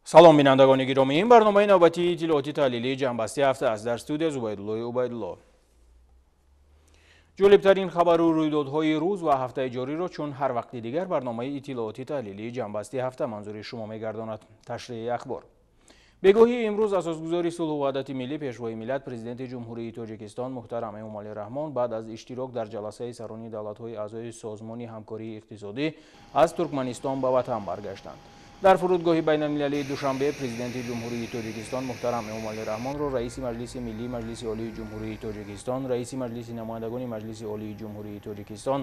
Салом, бинандагони гиромӣ. Ин барномаи навбатии иттилооти таҳлилии ҷамъбасти ҳафта аст. Дар студия Зубайдуллои Убайдулло. Ҷолибтарин хабару рӯйдодҳои рӯз ва ҳафтаи ҷориро чун ҳар вақти дигар барномаи иттилооти таҳлилии ҷамъбасти ҳафта манзури шумо мегардонад. Ташриҳи ахбор. Бегоҳии имрӯз асосгузори сулҳу ваҳдати миллӣ, пешвои миллат, президенти Ҷумҳурии Тоҷикистон муҳтарам Эмомалӣ Раҳмон баъд аз иштирок дар ҷаласаи сарони давлатҳои аъзои Созмони ҳамкории иқтисодӣ аз Туркманистон ба ватан баргаштанд. Дар фурудгоҳи байналмилалии Душанбе президенти Ҷумҳурии Тоҷикистон муҳтарам Эмомалӣ Раҳмонро раиси Маҷлиси Миллии Маҷлиси Олии Ҷумҳурии Тоҷикистон, раиси Маҷлиси намояндагони Маҷлиси Олии Ҷумҳурии Тоҷикистон,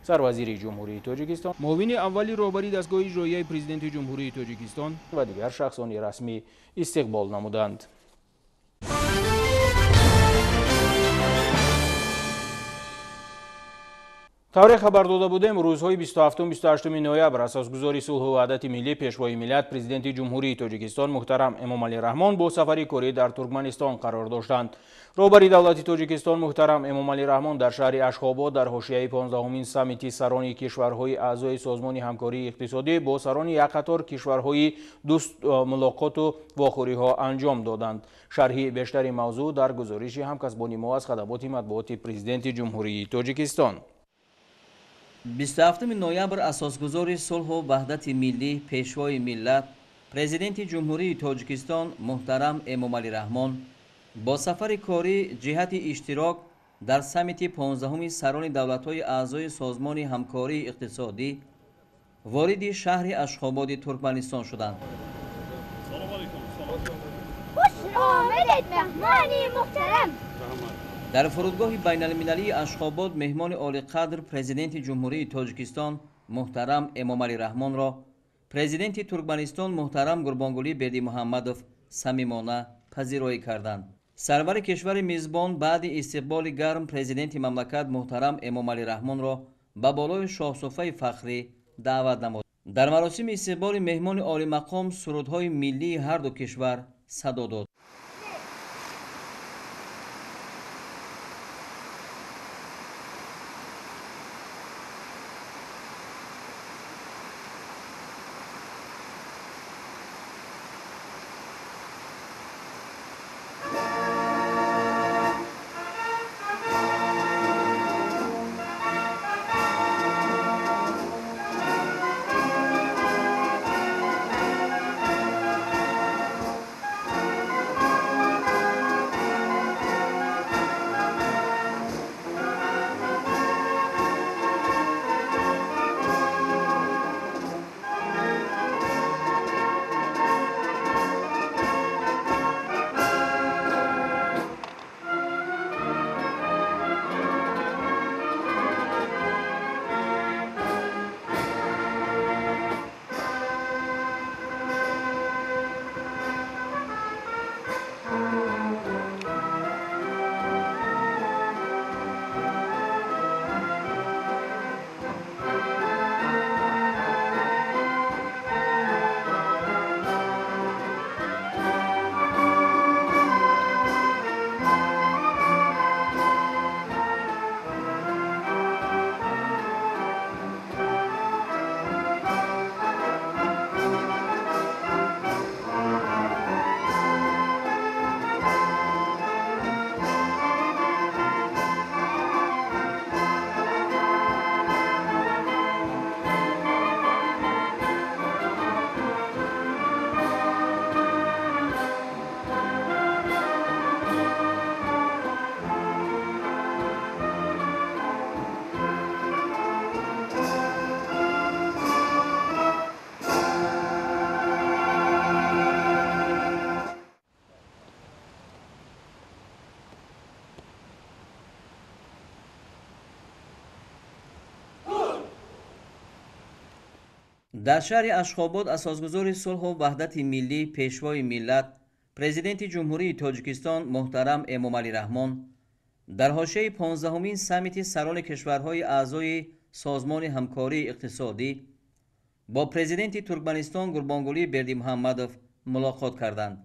сарвазири Ҷумҳурии Тоҷикистон, муовини аввали роҳбари дастгоҳи иҷроияи президенти Ҷумҳурии Тоҷикистон ва дигар шахсони расмӣ истиқбол намуданд. Тавре хабар дода будем, рӯзҳои 27-28 ноябр асосгузори сулҳу ваҳдати миллӣ, пешвои миллат, президенти Ҷумҳурии Тоҷикистон муҳтарам Эмомалӣ Раҳмон бо сафари корӣ дар Туркманистон қарор доштанд. Роҳбари давлати Тоҷикистон муҳтарам Эмомалӣ Раҳмон дар шаҳри Ашхобод дар ҳошияи 15-умин саммити сарони кишварҳои аъзои Созмони ҳамкории иқтисодӣ бо сарони як қатор кишварҳои дӯст мулоқоту вохӯриҳо анҷом доданд. Шарҳи бештари мавзӯъ дар гузориши ҳамкасбони мо аз хадамоти матбуоти президенти Ҷумҳурии Тоҷикистон. 27 ноябр асосгузори сулҳу ваҳдати миллӣ, пешвои миллат, президенти Ҷумҳурии Тоҷикистон муҳтарам Эмомалӣ Раҳмон бо сафари корӣ ҷиҳати иштирок дар саммити 15-уми сарони давлатҳои аъзои Созмони ҳамкории иқтисодӣ вориди шаҳри Ашхободи Туркманистон шуданд. Дар фурудгоҳи байналмилалии Ашхобод меҳмони олиқадр президенти Ҷумҳурии Тоҷикистон муҳтарам Эмомалӣ Раҳмонро президенти Туркманистон муҳтарам Гурбонгулӣ Бердимуҳаммадов самимона пазироӣ карданд. Сарвари кишвари мизбон баъди истиқболи гарм президенти мамлакат муҳтарам Эмомалӣ Раҳмонро ба болои шоҳсуфаи фахрӣ даъват намуд. Дар маросими истиқболи меҳмони олимақом сурудҳои миллии ҳарду кишвар садо дод. Дар шаҳри Ашхобод асосгузори сулҳу ваҳдати миллӣ, пешвои миллат, президенти Ҷумҳурии Тоҷикистон муҳтарам Эмомалӣ Раҳмон дар ҳошияи 15-умин саммити сарони кишварҳои аъзои Созмони ҳамкории иқтисодӣ бо президенти Туркманистон Гурбонгулӣ Бердимуҳаммадов мулоқот карданд.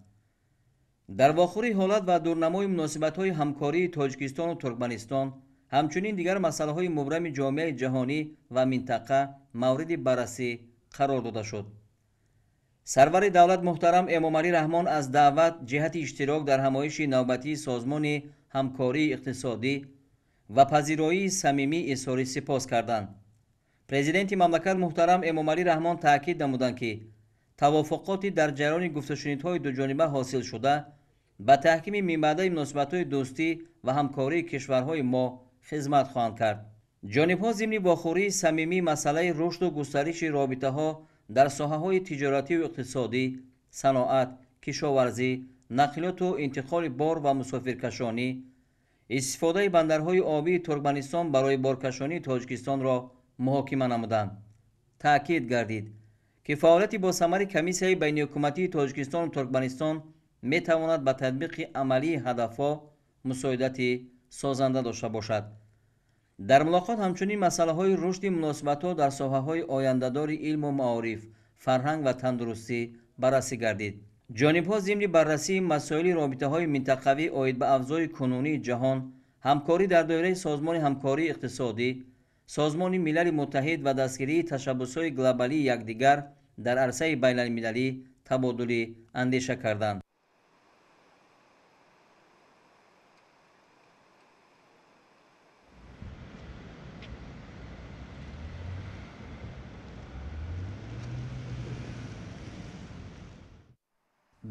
Дар вохӯрии ҳолат ва дурнамои муносибатҳои ҳамкории Тоҷикистону Туркманистон, ҳамчунин дигар масъалаҳои мубрами ҷомеаи ҷаҳонӣ ва минтақа мавриди баррасӣ қарор дода шуд. Сарвари давлат муҳтарам Эмомалӣ Раҳмон аз даъват ҷиҳати иштирок дар ҳамоиши навбатии Созмони ҳамкории иқтисодӣ ва пазироии самимӣ изҳори сипос карданд. Президенти мамлакат муҳтарам Эмомалӣ Раҳмон таъкид намуданд, ки тавофуқоти дар ҷараёни гуфтушунидҳои дуҷониба ҳосилшуда ба таҳкими минбаъдаи муносибатҳои дӯстӣ ва ҳамкории кишварҳои мо хизмат хоҳанд кард. Ҷонибҳо зимни вохӯрии самимӣ масъалаи рушду густариши робитаҳо дар соҳаҳои тиҷоративу иқтисодӣ, саноат, кишоварзӣ, нақлиёту интиқоли бор ва мусофиркашонӣ, истифодаи бандарҳои обии Туркманистон барои боркашонии Тоҷикистонро муҳокима намуданд. Таъкид гардид, ки фаъолияти босамари комиссияи байниҳукуматии Тоҷикистону Туркманистон метавонад ба татбиқи амалии ҳадафҳо мусоидати созанда дошта бошад. Дар мулоқот ҳамчунин масъалаҳои рушди муносибатҳо дар соҳаҳои ояндадори илму маориф, фарҳанг ва тандурустӣ баррасӣ гардид. Ҷонибҳо зимни баррасии масоили робитаҳои минтақавӣ оид ба авзои кунунии ҷаҳон, ҳамкорӣ дар доираи Созмони ҳамкории иқтисодӣ, Созмони Милали Муттаҳид ва дастгирии ташаббусҳои глобалии якдигар дар арсаи байналмилалӣ табодули андеша карданд.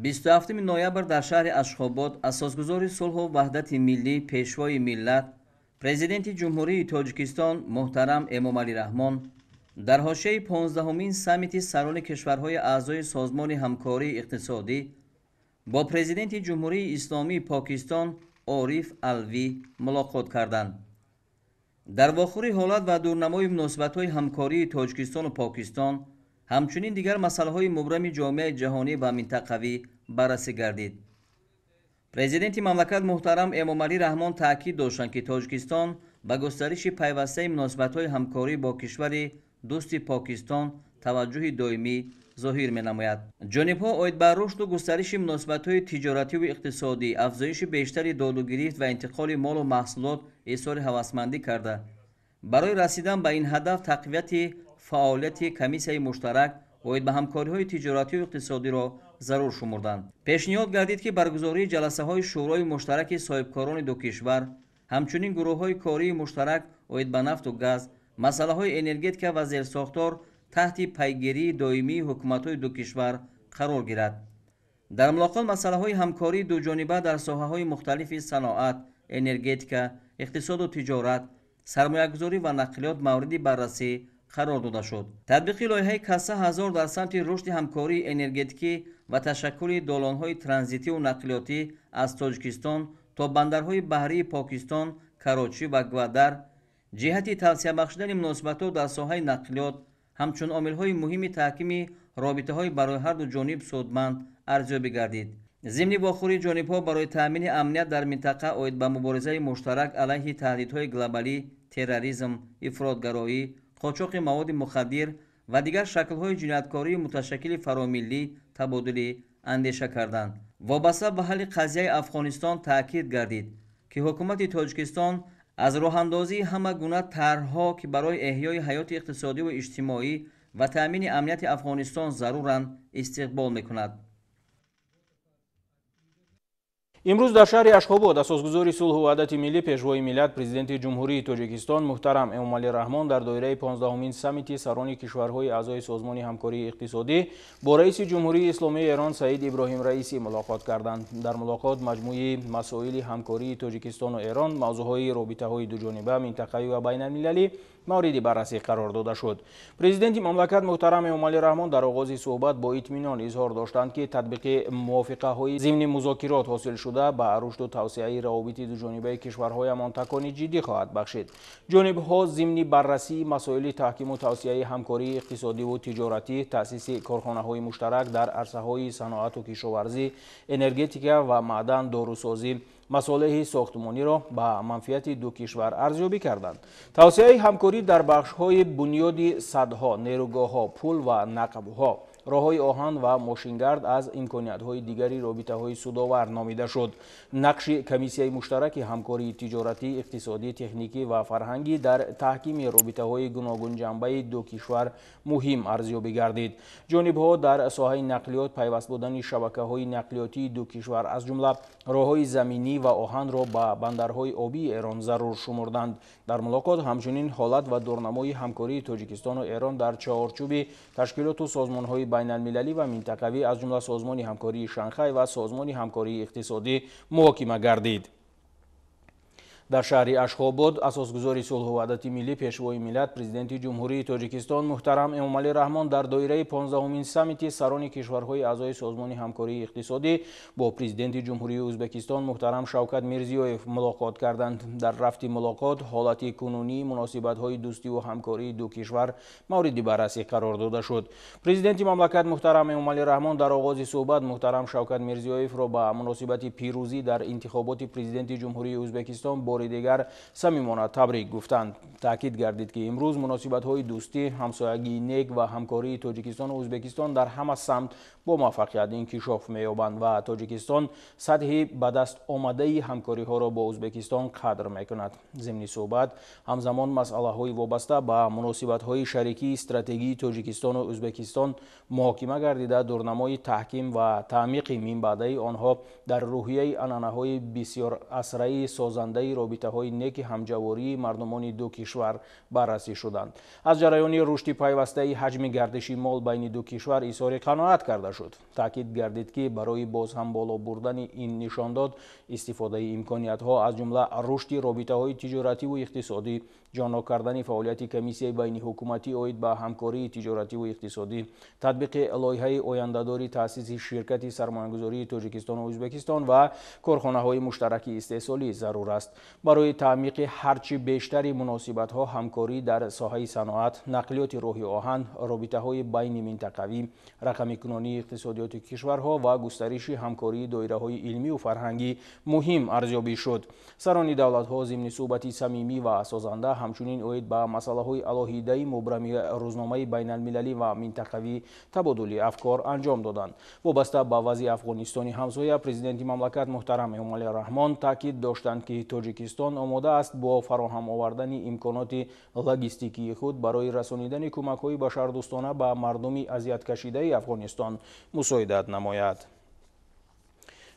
27 ноябр дар шаҳри Ашхобод асосгузори сулҳу ваҳдати миллӣ, пешвои миллат, президенти Ҷумҳурии Тоҷикистон муҳтарам Эмомалӣ Раҳмон дар ҳошияи 15-умин саммити сарони кишварҳои аъзои Созмони ҳамкории иқтисодӣ бо президенти Ҷумҳурии Исломии Покистон Ориф Алвӣ мулоқот карданд. Дар вохӯри ҳолат ва дурнамои муносибатҳои ҳамкории Тоҷикистону Покистон, ҳамчунин дигар масъалаҳои мубрами ҷомеаи ҷаҳонӣ ва минтақавӣ баррасӣ гардид. Президенти мамлакат муҳтарам Эмомалӣ Раҳмон таъкид доштанд, ки Тоҷикистон ба густариши пайвастаи муносибатҳои ҳамкорӣ бо кишвари дӯсти Покистон таваҷҷӯҳи доимӣ зоҳир менамояд. Ҷонибҳо оид ба рушду густариши муносибатҳои тиҷоративу иқтисодӣ, афзоиши бештари додугирифт ва интиқоли молу маҳсулот изҳори ҳавасмандӣ карда, барои расидан ба ин ҳадаф тақвияти фаъолияти комиссияи муштарак оид ба ҳамкориҳои тиҷоративу иқтисодиро зарур шумурданд. Пешниҳод гардид, ки баргузории ҷаласаҳои шӯрои муштараки соҳибкорони ду кишвар, ҳамчунин гурӯҳҳои кории муштарак оид ба нафту газ, масъалаҳои энергетика ва зерсохтор таҳти пайгирии доимии ҳукуматҳои ду кишвар қарор гирад. Дар мулоқот масъалаҳои ҳамкории дуҷониба дар соҳаҳои мухталифи саноат, энергетика, иқтисоду тиҷорат, сармоягузорӣ ва нақлиёт мавриди баррасӣ қарор дода шуд. Татбиқи лоиҳаи Касса 1000 дар самти рушди ҳамкории энергетикӣ ва ташаккули долонҳои транзитиву нақлиётӣ аз Тоҷикистон то бандарҳои баҳрии Покистон, Карочӣ ва Гвадар ҷиҳати тавсия бахшидани муносибатҳо дар соҳаи нақлиёт ҳамчун омилҳои муҳими таҳкими робитаҳои барои ҳарду ҷониб судманд арзёбӣ гардид. Зимни вохӯрии ҷонибҳо барои таъмини амният дар минтақа оид ба муборизаи муштарак алайҳи таҳдидҳои глобалӣ, терроризм, ифротгароӣ, қочоқи маводи мухаддир ва дигар шаклҳои ҷинояткории муташаккили фаромиллӣ табодули андеша карданд. Вобаста ба ҳалли қазияи Афғонистон таъкид гардид, ки ҳукумати Тоҷикистон аз роҳандозии ҳама гуна тарҳҳо, ки барои эҳёи ҳаёти иқтисодиву иҷтимоӣ ва таъмини амнияти Афғонистон заруранд, истиқбол мекунад. Имрӯз дар шаҳри Ашхобод асосгузори сулҳу ваҳдати миллӣ, пешвои миллат, президенти Ҷумҳурии Тоҷикистон муҳтарам Эмомалӣ Раҳмон дар доираи 15-умин саммити сарони кишварҳои аъзои Созмони ҳамкории иқтисодӣ бо раиси Ҷумҳурии Исломии Эрон Саид Иброҳим Раисӣ мулоқот карданд. Дар мулоқот маҷмӯи масоили ҳамкории Тоҷикистону Эрон, мавзӯъҳои робитаҳои дуҷониба, минтақавӣ ва байналмилалӣ мавриди баррасӣ қарор дода шуд. Президенти мамлакат муҳтарам Эмомалӣ Раҳмон дар оғози суҳбат бо итминон изҳор доштанд, ки татбиқи мувофиқаҳои зимни музокирот ҳосил шуда ба рушду тавсеаи равобити дуҷонибаи кишварҳоямон такони ҷиддӣ хоҳад бахшид. Ҷонибҳо зимни баррасии масоили таҳкиму тавсеаи ҳамкории иқтисодиву тиҷоратӣ, таъсиси корхонаҳои муштарак дар арсаҳои саноату кишоварзӣ, энергетика ва маъдан, дорусозӣ, масолеҳи сохтмониро ба манфиати ду кишвар арзёбӣ карданд. Тавсеаи ҳамкорӣ дар бахшҳои бунёди садҳо, нерӯгоҳҳо, пул ва нақбҳо, Роҳҳои оҳан ва мошингард аз имкониятҳои дигари робитаҳои судовар номида шуд. Нақши комиссияи муштараки ҳамкории тиҷоратӣ, иқтисодӣ, техникӣ ва фарҳангӣ дар таҳкими робитаҳои гуногунҷанбаи ду кишвар муҳим арзёбӣ гардид. Ҷонибҳо дар соҳаи нақлиёт пайваст будани шабакаҳои нақлиётии ду кишвар, аз ҷумла роҳҳои заминӣ ва оҳанро ба бандарҳои обии Эрон зарур шумурданд. Дар мулоқот ҳамчунин ҳолат ва дурнамои ҳамкории Тоҷикистону Эрон дар чаҳорчӯби ташкилоту созмонҳои байналмилалӣ ва минтақавӣ, аз ҷумла Созмони ҳамкории Шанхай ва Созмони ҳамкории иқтисодӣ муҳокима гардид. Дар шаҳри Ашхобод асосгузори сулҳу ваҳдати миллӣ, Пешвои миллат, Президенти Ҷумҳурии Тоҷикистон муҳтарам Эмомалӣ Раҳмон дар доираи 15-умин саммити сарони кишварҳои аъзои Созмони ҳамкории иқтисодӣ бо Президенти Ҷумҳурии Ӯзбекистон муҳтарам Шавкат Мирзиёев мулоқот карданд. Дар рафти мулоқот ҳолати кунунии муносибатҳои дӯстиву ҳамкории ду кишвар мавриди баррасӣ қарор дода шуд. Президенти мамлакат муҳтарам Эмомалӣ Раҳмон дар оғози суҳбат муҳтарам Шавкат Мирзиёевро ба муносибати пирӯзӣ дар интихоботи Президенти Ҷумҳурии Ӯзбекистон бори дигар самимона табрик гуфтанд. Таъкид гардид, ки имрӯз муносибатҳои дӯстӣ, ҳамсоягии нек ва ҳамкории Тоҷикистону Ӯзбекистон дар ҳама самт бо муваффақият инкишоф меёбанд ва Тоҷикистон сатҳи ба даст омадаи ҳамкориҳоро бо Ӯзбекистон қадр мекунад. Зимни суҳбат ҳамзамон масъалаҳои вобаста ба муносибатҳои шарикии стратегии Тоҷикистону Ӯзбекистон муҳокима гардида, дурнамои таҳким ва таъмиқи минбаъдаи онҳо дар рӯҳияи анъанаҳои бисёрасраи созандаи робитаҳои неки ҳамҷавории мардумони ду кишвар баррасӣ шуданд. Аз ҷараёни рушди пайвастаи ҳаҷми гардиши мол байни ду кишвар изҳори қаноат карда шуд. Таъкид гардид, ки барои боз ҳам боло бурдани ин нишондод истифодаи имкониятҳо, аз ҷумла рушди робитаҳои тиҷоративу иқтисодӣ, ҷоннок кардани фаъолияти комиссияи байниҳукуматӣ оид ба ҳамкории тиҷоративу иқтисодӣ, татбиқи лоиҳаи ояндадори таъсиси ширкати сармоягузории Тоҷикистону Ӯзбекистон ва корхонаҳои муштараки истеҳсолӣ зарур аст. Барои таъмиқи ҳарчи бештари муносибатҳо ҳамкорӣ дар соҳаи саноат, нақлиёти роҳи оҳан, робитаҳои байниминтақавӣ, рақамикунонии иқтисодиёти кишварҳо ва густариши ҳамкории доираҳои илмию фарҳангӣ муҳим арзёбӣ шуд. Сарони давлатҳо зимни суҳбати самимӣ ва созанда ҳамчунин оид ба масъалаҳои алоҳидаи мубрами рӯзномаи байналмилалӣ ва минтақавӣ табодули афкор анҷом доданд. Вобаста ба вазъи Афғонистони ҳамсоя, Президенти мамлакат муҳтарам Эмомалӣ Раҳмон таъкид доштанд, ки Тоҷикистон омода аст бо фароҳам овардани имконоти логистикии худ барои расонидани кӯмакҳои башардӯстона ба мардуми азияткашидаи Афғонистон мусоидат намояд.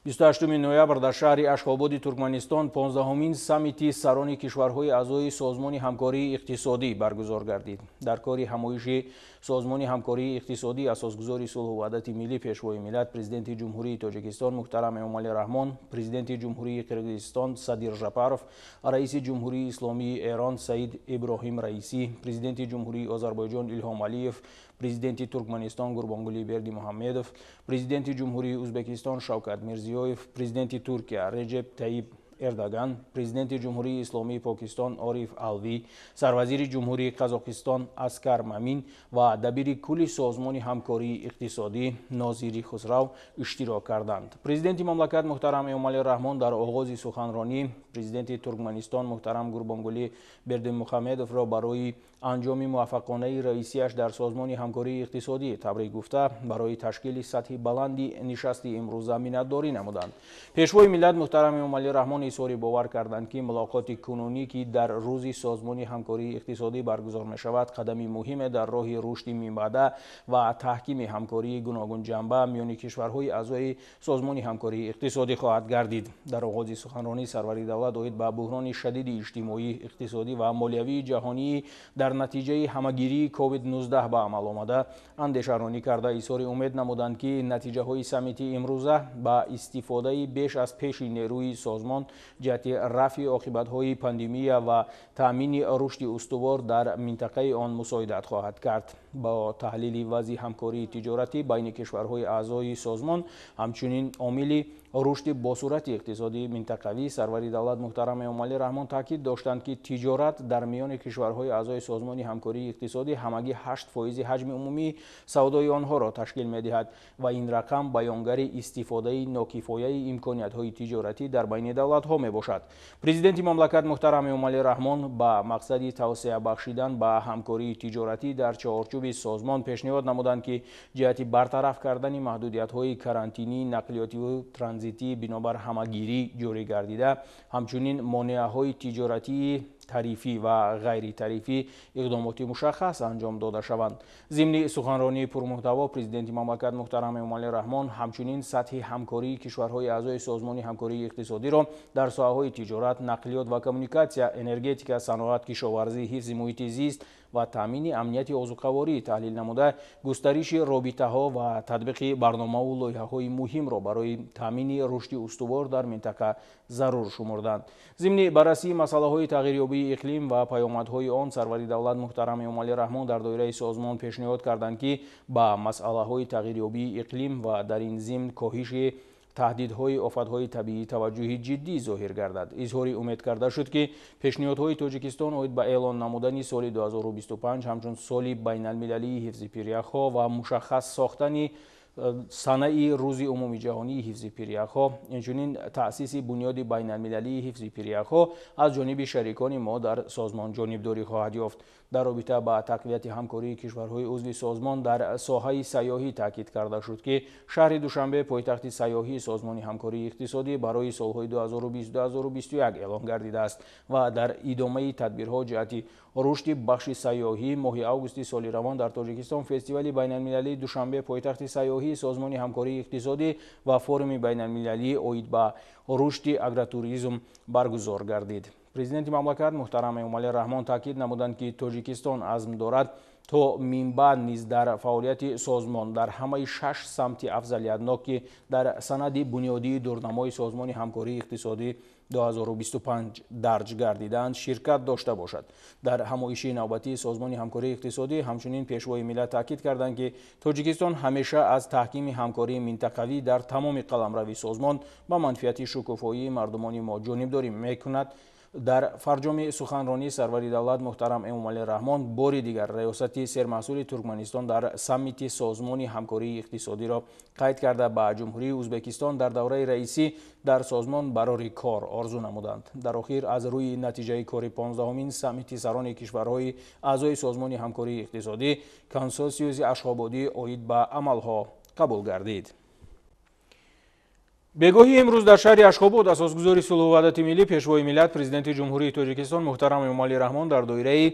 28 ноябр дар шаҳри Ашхободи Туркманистон 15-умин саммити сарони кишварҳои аъзои Созмони ҳамкории иқтисодӣ баргузор гардид. Дар кори ҳамоиши Созмони ҳамкории иқтисодӣ асосгузори сулҳу ваҳдати миллӣ, Пешвои миллат, Президенти Ҷумҳурии Тоҷикистон муҳтарам Эмомалӣ Раҳмон, Президенти Ҷумҳурии Қирғизистон Садир Жапаров, Раиси Ҷумҳурии Исломии Эрон Саид Иброҳим Раисӣ, Президенти Ҷумҳурии Озарбойҷон Илҳом Алиев, Президенти Туркманистон Гурбонгулӣ Бердимуҳаммедов, Президенти Ҷумҳурии Ӯзбекистон Шавкат Мирзиёев, Президенти Туркия Реҷеб Таиб Эрдоган, Президенти Ҷумҳурии Исломии Покистон Ориф Алвӣ, Сарвазири Ҷумҳурии Қазоқистон Аскар Мамин ва дабири кулли Созмони ҳамкории иқтисодӣ Нозири Хусрав иштирок карданд. Президенти мамлакат муҳтарам Эмомалӣ Раҳмон дар оғози суханронӣ Президенти Туркманистон муҳтарам Гурбонгулӣ Бердимуҳаммедовро барои анҷоми муваффақонаи раисияш дар Созмони ҳамкории иқтисодӣ табрик гуфта, барои ташкили сатҳи баланди нишасти имрӯза миннатдорӣ намуданд. Пешвои миллат муҳтарам Эмомалӣ Раҳмон изҳори бовар карданд, ки мулоқоти кунунӣ, ки дар рӯзи Созмони ҳамкории иқтисодӣ баргузор мешавад, қадами муҳиме дар роҳи рушди минбаъда ва таҳкими ҳамкории гуногунҷанба миёни кишварҳои аъзои Созмони ҳамкории иқтисодӣ хоҳад гардид. Дар оғози суханронӣ сарвари давлат оид ба буҳрони шадиди иҷтимоӣ, иқтисодӣ ва молиявии ҷаҳонии дар натиҷаи ҳамагирии COVID-19 ба амал омада андешаронӣ карда, изҳори умед намуданд, ки натиҷаҳои саммити имрӯза ба истифодаи беш аз пеши нерӯи созмон ҷиҳати рафъи оқибатҳои пандемия ва таъмини рушди устувор дар минтақаи он мусоидат хоҳад кард. Бо таҳлили вазъи ҳамкории тиҷоратӣ байни кишварҳои аъзои созмон, ҳамчунин омили рушди босуръати иқтисодии минтақавӣ, сарвари давлат муҳтарам Эмомалӣ Раҳмон таъкид доштанд, ки тиҷорат дар миёни кишварҳои аъзои Созмони ҳамкории иқтисодӣ ҳамагӣ 8% ҳаҷми умумии савдои онҳоро ташкил медиҳад ва ин рақам баёнгари истифодаи нокифояи имкониятҳои тиҷоратӣ дар байни давлатҳо мебошад. Президенти мамлакат муҳтарам Эмомалӣ Раҳмон ба мақсади тавсеа бахшидан ба ҳамкории тиҷоратӣ дар чаҳорчӯби чорчӯби созмон пешниҳод намуданд, ки ҷиҳати бартараф кардани маҳдудиятҳои карантинӣ, нақлиётиву транзитӣ бинобар ҳамагирӣ ҷорӣ гардида, ҳамчунин монеаҳои тиҷоратии тарифӣ ва ғайритарифӣ иқдомоти мушаххас анҷом дода шаванд. Зимни суханронии пурмуҳтаво президенти мамлакат муҳтарам Эмомалӣ Раҳмон ҳамчунин сатҳи ҳамкории кишварҳои аъзои Созмони ҳамкории иқтисодиро дар соҳаҳои тиҷорат, нақлиёт ва коммуникатсия, энергетика, саноат, кишоварзӣ, ҳифзи муҳити зист ва таъмини амнияти озуқаворӣ таҳлил намуда, густариши робитаҳо ва татбиқи барномаву лоиҳаҳои муҳимро барои таъмини рушди устувор дар минтақа зарур шумурданд. Зимни баррасии масъалаҳои тағйирёбии иқлим ва паёмадҳои он сарвари давлат муҳтарам Эмомалӣ Раҳмон дар доираи созмон пешниҳод карданд, ки ба масъалаҳои тағйирёбии иқлим ва дар ин зимн коҳиши таҳдидҳои офатҳои табиӣ таваҷҷӯҳи ҷиддӣ зоҳир гардад. Изҳори умед карда шуд, ки пешниҳодҳои Тоҷикистон оид ба эълон намудани соли 2025 ҳамчун соли байналмилалии ҳифзи пиряхҳо ва мушаххас сохтани санаи рӯзи умумиҷаҳонии ҳифзи пиряхҳо, инчунин таъсиси бунёди байналмилалии ҳифзи пиряхҳо аз ҷониби шарикони мо дар созмон ҷонибдорӣ хоҳад ёфт. Дар робита ба тақвияти ҳамкории кишварҳои узви созмон дар соҳаи сайёҳӣ таъкид карда шуд, ки шаҳри Душанбе пойтахти сайёҳии Созмони ҳамкории иқтисодӣ барои солҳои 2020-2021 эълон гардидааст ва дар идомаи тадбирҳо ҷиҳати рушди бахши сайёҳӣ моҳи августи соли равон дар Тоҷикистон фестивали байналмилалии Душанбе пойтахти сайёҳии Созмони ҳамкории иқтисодӣ ва форуми байналмилалӣ оид ба рушди агротуризм баргузор гардид. Президенти мамлакат муҳтарам Эмомалӣ Раҳмон таъкид намуданд, ки Тоҷикистон азм дорад то минбаъд низ дар фаъолияти созмон дар ҳамаи 6 самти афзалиятнок, ки дар санади бунёдии дурнамои Созмони ҳамкории иқтисодӣ 2025 дарҷ гардидаанд, ширкат дошта бошад. Дар ҳамоиши навбатии Созмони ҳамкории иқтисодӣ ҳамчунин пешвои миллат таъкид карданд, ки Тоҷикистон ҳамеша аз таҳкими ҳамкории минтақавӣ дар тамоми қаламрави созмон ба манфиати шукуфоии мардумони мо ҷонибдорӣ мекунад. Дар фарҷоми суханронии сарвари давлат муҳтарам Эмомалӣ Раҳмон бори дигар раёсати сермаҳсули Туркманистон дар саммити Созмони ҳамкории иқтисодиро қайд карда, ба Ҷумҳурии Ӯзбекистон дар давраи раисӣ дар созмон барори кор орзу намуданд. Дар охир аз рӯи натиҷаи кори 15-умин саммити сарони кишварҳои аъзои Созмони ҳамкории иқтисодӣ консенсуси Ашхободӣ оид ба амалҳо қабул гардид. Бегоҳи имрӯз дар шаҳри Ашхобод асосгузори сулҳу ваҳдати миллӣ, пешвои миллат, президенти Ҷумҳурии Тоҷикистон муҳтарам Эмомалӣ Раҳмон дар доираи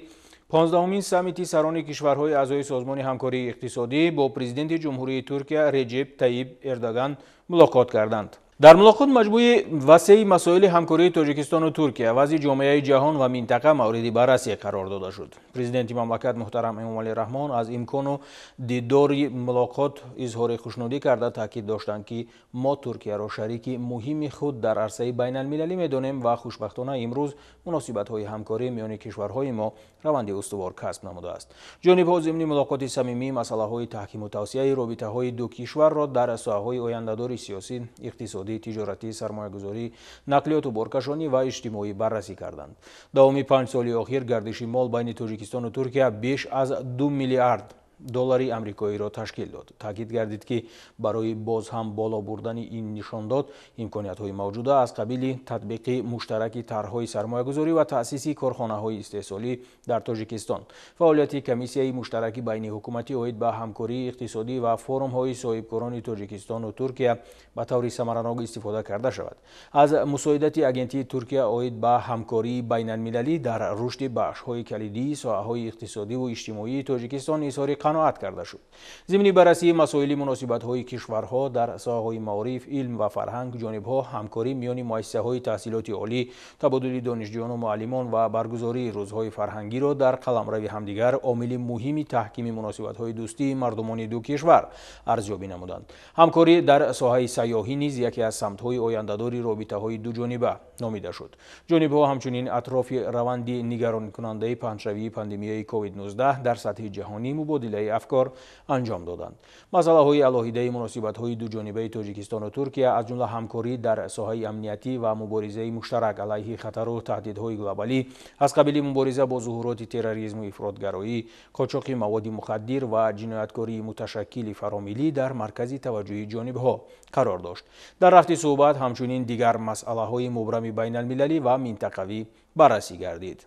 15-умин саммити сарони кишварҳои аъзои Созмони ҳамкории иқтисодӣ бо президенти Ҷумҳурии Туркия Реҷеб Тайиб Эрдоган мулоқот карданд. Дар мулоқот маҷмӯи васеи масоили ҳамкории Тоҷикистону Туркия, вазъи ҷомеаи ҷаҳон ва минтақа мавриди баррасӣ қарор дода шуд. Президенти мамлакат муҳтарам Эмомалӣ Раҳмон аз имкону дидори мулоқот изҳори хушнудӣ карда таъкид доштанд, ки мо Туркияро шарики муҳими худ дар арсаи байналмилалӣ медонем ва хушбахтона имрӯз муносибатҳои ҳамкорӣ миёни кишварҳои мо раванди устувор касб намудааст. Ҷонибҳо зимни мулоқоти самимӣ масъалаҳои таҳкиму тавсияи робитаҳои ду кишварро дар соҳаҳои ояндадори сиёсӣ, иқтисодӣ, тиҷоратӣ, сармоягузорӣ, нақлиёту боркашонӣ ва иҷтимоӣ баррасӣ карданд. Давоми 5 соли охир гардиши мол байни Тоҷикистону Туркия беш аз 2 миллиард доллари амрикоиро ташкил дод. Таъкид гардид, ки барои боз ҳам боло бурдани ин нишондод имкониятҳои мавҷуда аз қабили татбиқи муштараки тарҳҳои сармоягузорӣ ва таъсиси корхонаҳои истеҳсолӣ дар Тоҷикистон, фаъолияти комиссияи муштараки байниҳукуматӣ оид ба ҳамкории иқтисодӣ ва форумҳои соҳибкорони Тоҷикистону Туркия ба таври самаранок истифода карда шавад. Аз мусоидати агентии Туркия оид ба ҳамкории байналмилалӣ дар рушди бахшҳои калидии соҳаҳои иқтисодиву иҷтимоии Тоҷикистон изҳори қаноат карда шуд. Зимни баррасии масоили муносибатҳои кишварҳо дар соҳаҳои маориф, илм ва фарҳанг, ҷонибҳо ҳамкорӣ миёни муассисаҳои таҳсилоти олӣ, табодули донишҷӯёну муаллимон ва баргузории рӯзҳои фарҳангиро дар қаламрави ҳамдигар омили муҳими таҳкими муносибатҳои дӯстии мардумони ду кишвар арзёбӣ намуданд. Ҳамкорӣ дар соҳаи сайёҳӣ низ яке аз самтҳои ояндадори робитаҳои дуҷониба номида шуд. Ҷонибҳо ҳамчунин атрофи раванди нигаронкунандаи паҳншавии пандемияи COVID-19 дар сатҳи ҷаҳонӣ мубодилаи афкор анҷом доданд. Масъалаҳои алоҳидаи муносибатҳои дуҷонибаи Тоҷикистону Туркия, аз ҷумла ҳамкорӣ дар соҳаи амниятӣ ва муборизаи муштарак алайҳи хатару таҳдидҳои глобалӣ аз қабили мубориза бо зуҳуроти терроризму ифротгароӣ, қочоқи маводи мухаддир ва ҷинояткории муташаккили фаромиллӣ дар маркази таваҷҷӯҳи ҷонибҳо қарор дошт. Дар рафти суҳбат ҳамчунин дигар масъалаҳои мубрами байналмилалӣ ва минтақавӣ баррасӣ гардид.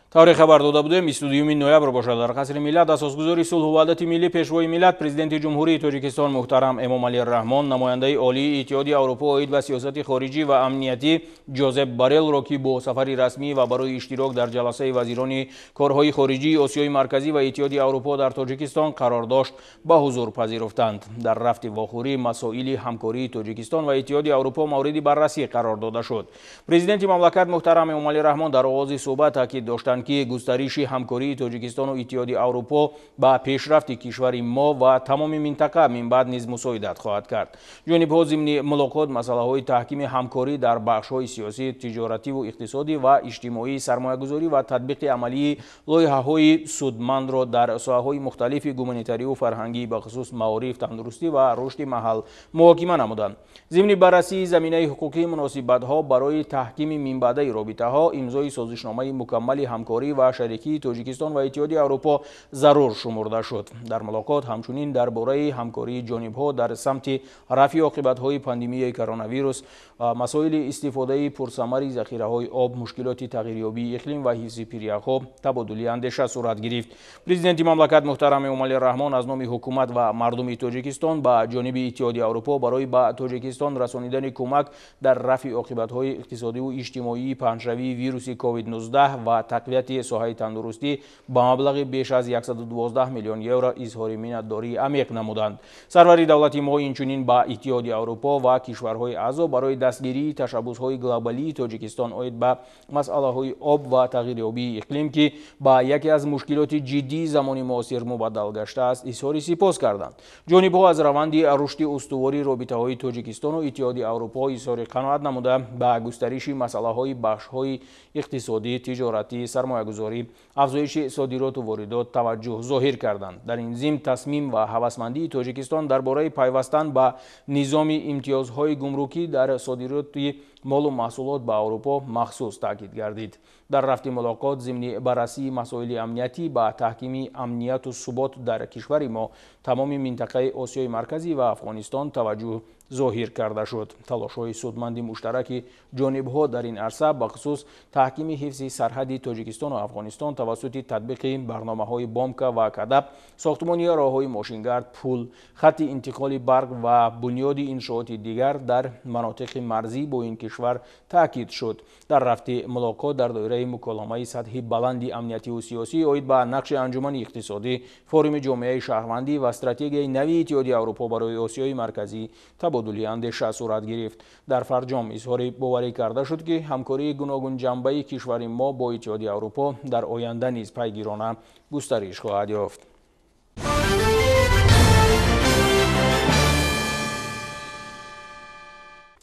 Тавре хабар дода будем, 22 ноябр бошад, дар қасри миллат асосгузори сулҳу ваҳдати миллӣ, пешвои миллат, президенти Ҷумҳурии Тоҷикистон муҳтарам Эмомалӣ Раҳмон намояндаи олии Иттиҳоди Аврупо оид ба сиёсати хориҷӣ ва амниятӣ Ҷозеп Барелро, ки бо сафари расмӣ ва барои иштирок дар ҷаласаи вазирони корҳои хориҷии Осиёи Марказӣ ва Иттиҳоди Аврупо дар Тоҷикистон қарор дошт, ба ҳузур пазируфтанд. Дар рафти вохӯрӣ масоили ҳамкории Тоҷикистон ва Иттиҳоди Аврупо мавриди баррасӣ қарор дода шуд. Президенти мамлакат муҳтарам Эмомалӣ Раҳмон дар оғози суҳбат таъкид доштанд, ки густариши ҳамкории Тоҷикистону Иттиҳоди Аврупо ба пешрафти кишвари мо ва тамоми минтақа минбаъд низ мусоидат хоҳад кард. Ҷонибҳо зимни мулоқот масъалаҳои таҳкими ҳамкорӣ дар бахшҳои сиёсӣ, тиҷоративу иқтисодӣ ва иҷтимоӣ, сармоягузорӣ ва татбиқи амалии лоиҳаҳои судмандро дар соҳаҳои мухталифи гуманитариву фарҳангӣ, бахусус маориф, тандурустӣ ва рушди маҳал муҳокима намуданд. Зимни баррасии заминаи ҳуқуқии муносибатҳо барои таҳкими минбаъдаи робитаҳо, имзои созишномаи мукаммали ҳамкорӣ ва шарикии Тоҷикистон ва Иттиҳоди Аврупо зарур шумурда шуд. Дар мулоқот ҳамчунин дар бораи ҳамкории ҷонибҳо дар самти рафъи оқибатҳои пандемияи коронавирус, масоили истифодаи пурсамари захираҳои об, мушкилоти тағйирёбии иқлим ва ҳифзи пиряхҳо табодули андеша сурат гирифт. Президенти мамлакат муҳтарам Эмомалӣ Раҳмон аз номи ҳукумат ва мардуми Тоҷикистон ба ҷониби Иттиҳоди Аврупо барои ба Тоҷикистон расонидани кӯмак дар рафъи оқибатҳои иқтисодиву иҷтимоии паҳншавии вируси COVID-19 ва тақвияти соҳаи тандурустӣ ба маблағи беш аз 112 миллион евро изҳори миннатдории амиқ намуданд. Сарвари давлати мо инчунин ба Иттиҳоди Аврупо ва кишварҳои аъзо барои дастгирии ташаббусҳои глобалии Тоҷикистон оид ба масъалаҳои об ва тағйирёбии иқлим, ки ба яке аз мушкилоти ҷиддии замони муосир мубаддал гаштааст, изҳори сипос карданд. Ҷонибҳо аз раванди рушди устувори робитаҳои Тоҷикистону Иттиҳоди Аврупо изҳори қаноат намуда, ба густариши масъалаҳои бахшҳои иқтисодӣ, тиҷоратӣ, сармоягузорӣ, афзоиши содироту воридот таваҷҷӯҳ зоҳир карданд. Дар ин зимн тасмим ва ҳавасмандии Тоҷикистон дар бораи пайвастан ба низоми имтиёзҳои гумрукӣ дар содироти молу маҳсулот ба Аврупо махсус таъкид гардид. Дар рафти мулоқот зимни баррасии масоили амниятӣ ба таҳкими амнияту субот дар кишвари мо, тамоми минтақаи Осиёи Марказӣ ва Афғонистон таваҷҷӯҳ зоҳир карда шуд. Талошҳои судманди муштараки ҷонибҳо дар ин арса, бахусус таҳкими ҳифзи сарҳади Тоҷикистону Афғонистон тавассути татбиқи барномаҳои Бомка ва Кадаб, сохтмони роҳҳои мошингард, пул, хатти интиқоли барқ ва бунёди иншооти дигар дар манотиқи марзӣ бо ин кишвар таъкид шуд. Дар рафти мулоқот дар доираи муколамаи сатҳи баланди амниятиву сиёсӣ оид ба нақши Анҷумани иқтисодӣ, форуми ҷомеаи шаҳрвандӣ ва стратегияи нави Иттиҳоди Аврупо барои Осиёи Марказӣ табодули андеша сурат гирифт. Дар фарҷом изҳори боварӣ карда шуд, ки ҳамкории гуногунҷанбаи кишвари мо бо Иттиҳоди Аврупо дар оянда низ пайгирона густариш хоҳад ёфт.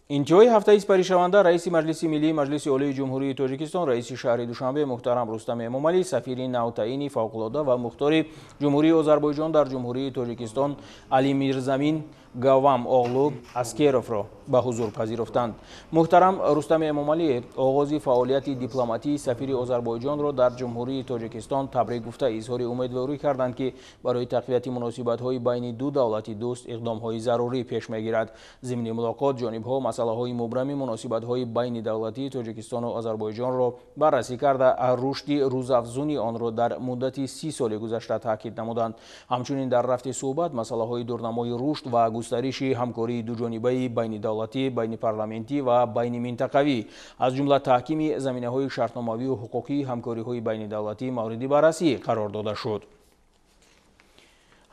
Интиҳои ҳафтаи сипаришаванда раиси Маҷлиси Миллии Маҷлиси Олии Ҷумҳурии Тоҷикистон, раиси шаҳри Душанбе муҳтарам Рустам Эмомалӣ, сафири навтаъини фавқулода ва мухтори Ҷумҳурии Озарбойҷон дар Ҷумҳурии Тоҷикистон Али Мирзамин Гавам оғлу Аскеровро ба ҳузур пазируфтанд. Муҳтарам Рустам Эмомалӣ оғози фаъолияти дипломатии сафири Озарбойҷонро дар Ҷумҳурии Тоҷикистон табрик гуфта, изҳори умедворӣ карданд, ки барои тақвияти муносибатҳои байни ду давлати дӯст иқдомҳои зарурӣ пеш мегирад. Зимни мулоқот ҷонибҳо масъалаҳои мубрами муносибатҳои байни давлатии Тоҷикистону Озарбойҷонро баррасӣ карда, рушди рӯзафзуни онро дар муддати 30 соли гузашта таъкид намуданд. Ҳамчунин дар рафти суҳбат масъалаҳои дурнамои рушд ва густариши ҳамкории дуҷонибаи байнидавлатӣ, байнипарламентӣ ва байниминтақавӣ, аз ҷумла таҳкими заминаҳои шартномавию ҳуқуқии ҳамкориҳои байнидавлатӣ мавриди баррасӣ қарор дода шуд.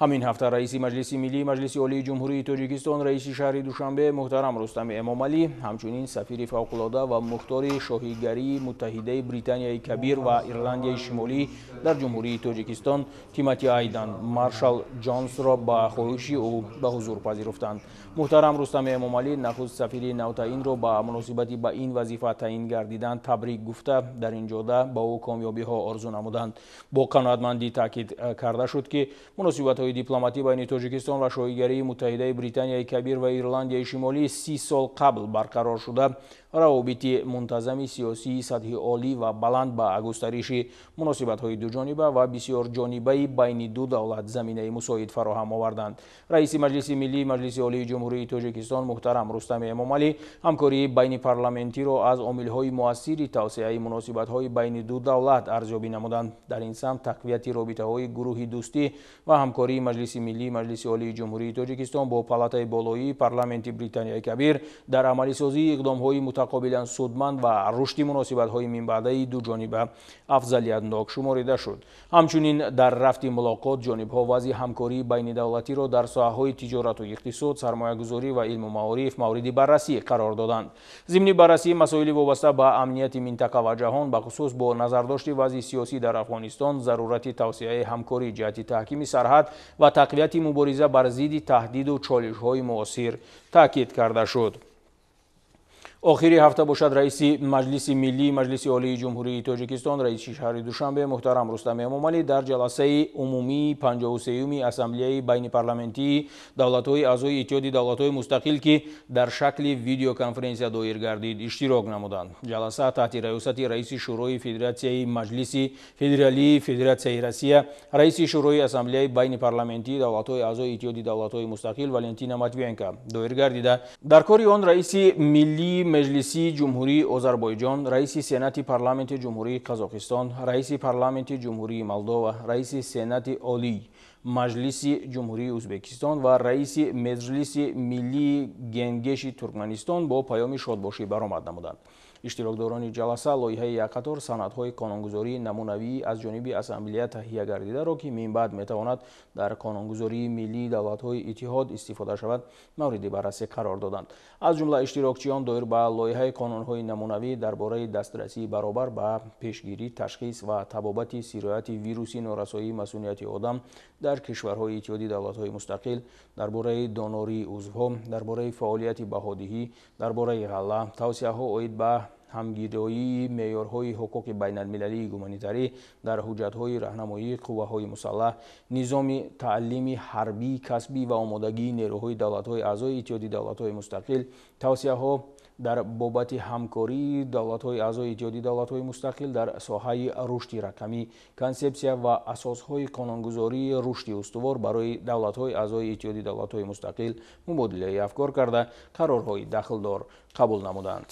Ҳамин ҳафта раиси Маҷлиси Миллии Маҷлиси Олии Ҷумҳурии Тоҷикистон, раиси шаҳри Душанбе муҳтарам Рустам Эмомалӣ, ҳамчунин сафири фавқулода ва мухтори Шоҳигарии Муттаҳидаи Британияи Кабир ва Ирландияи Шимолӣ дар Ҷумҳурии Тоҷикистон Тимоти Айдан Маршал Ҷонсро ба хоҳиши ӯ ба ҳузур пазируфтанд. Муҳтарам Рустам Эмомалӣ нахуст сафири навтаъинро ба муносибати ба ин вазифа таъин гардидан табрик гуфта, дар ин ҷода ба ӯ комёбиҳо орзу намуданд. Бо қаноатмандӣ таъкид карда шуд, ки муносибатҳои дипломатӣ байни Тоҷикистон ва Шоҳигарии Муттаҳидаи Британияи Кабир ва Ирландияи Шимолӣ 30 сол қабл барқарор шуда, Равобити мунтазами сиёсии сатҳи олӣ ва баланд ба густариши муносибатҳои дуҷониба ва бисёрҷонибаи байни ду давлат заминаи мусоид фароҳам оварданд. Раиси Маҷлиси Миллии Маҷлиси Олии Ҷумҳурии Тоҷикистон муҳтарам Рустами Эмомалӣ ҳамкории байнипарламентиро аз омилҳои муассири тавсеаи муносибатҳои байни ду давлат арзёбӣ намуданд. Дар ин самт тақвияти робитаҳои гурӯҳи дӯстӣ ва ҳамкории Маҷлиси Миллии Маҷлиси Олии Ҷумҳурии Тоҷикистон бо Палатаи болоии Парламенти Британияи Кабир дар амалисозии иқдомҳои мутақобилан судманд ва рушди муносибатҳои минбаъдаи дуҷониба афзалиятнок шуморида шуд. Ҳамчунин дар рафти мулоқот ҷонибҳо вазъи ҳамкории байнидавлатиро дар соҳаҳои тиҷорату иқтисод, сармоягузорӣ ва илму маориф мавриди баррасӣ қарор доданд. Зимни баррасии масоили вобаста ба амнияти минтақа ва ҷаҳон, бахусус бо назардошти вазъи сиёсӣ дар Афғонистон, зарурати тавсеаи ҳамкорӣ ҷиҳати таҳкими сарҳад ва тақвияти мубориза бар зидди таҳдиду чолишҳои муосир таъкид карда шуд. Охири ҳафта бошад, раиси Маҷлиси Миллии Маҷлиси Олии Ҷумҳурии Тоҷикистон, раиси шаҳри Душанбе муҳтарам Рустами Эмомалӣ дар ҷаласаи умумии 53-юми Ассамблеяи байнипарламентии давлатҳои аъзои Иттиҳоди давлатҳои мустақил, ки дар шакли видеоконференсия доир гардид, иштирок намуданд. Ҷаласа таҳти раёсати раиси Шӯрои Федератсияи Маҷлиси Федералии Федератсияи Россия, раиси Шӯрои Ассамблеяи байнипарламентии давлатҳои аъзои Иттиҳоди давлатҳои мустақил Валентина Матвиенко доир гардида, дар кори он раиси Миллии Маҷлиси Ҷумҳурии Озарбойҷон, раиси Сенати Парламенти Ҷумҳурии Қазоқистон, раиси Парламенти Ҷумҳурии Молдова, раиси Сенати Олии Маҷлиси Ҷумҳурии Ӯзбекистон ва раиси Маҷлиси Миллии Генгеши Туркманистон бо паёми шодбошӣ баромад намуданд. Иштирокдорони ҷаласа лоиҳаи як қатор санадҳои қонунгузории намунавӣ аз ҷониби Ассамблея таҳия гардидаро, ки минбаъд метавонад дар қонунгузории миллии давлатҳои иттиҳод истифода шавад, мавриди баррасӣ қарор доданд. Аз ҷумла иштирокчиён доир ба лоиҳаи қонунҳои намунавӣ дар бораи дастрасии баробар ба пешгирӣ, ташхис ва табобати сирояти вируси норасоии масунияти одам дар кишварҳои Иттиҳоди давлатҳои мустақил, дар бораи донории узвҳо, дар бораи фаъолияти баҳодиҳӣ, дар бораи ғалла, тавсияҳо оид ба ҳамгироии меъёрҳои ҳуқуқи байналмилалии гуманитарӣ дар ҳуҷҷатҳои раҳнамоии қувваҳои мусаллаҳ, низоми таълими ҳарбии касбӣ ва омодагии нерӯҳои давлатҳои аъзои Иттиҳоди давлатҳои мустақил, тавсияҳо дар бобати ҳамкории давлатҳои аъзои Иттиҳоди давлатҳои мустақил дар соҳаи рушди рақамӣ, консепсия ва асосҳои қонунгузории рушди устувор барои давлатҳои аъзои Иттиҳоди давлатҳои мустақил мубодилаи афкор карда, қарорҳои дахлдор қабул намуданд.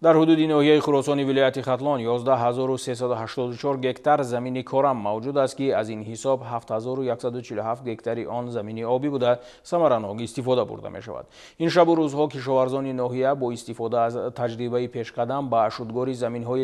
Дар ҳудуди ноҳияи Хуросони вилояти Хатлон 11384 гектар замини корам мавҷуд аст, ки аз ин ҳисоб 7147 гектари он замини обӣ буда, самаранок истифода бурда мешавад. Ин шабу рӯзҳо кишоварзони ноҳия бо истифода аз таҷрибаи пешқадам ба шудгори заминҳои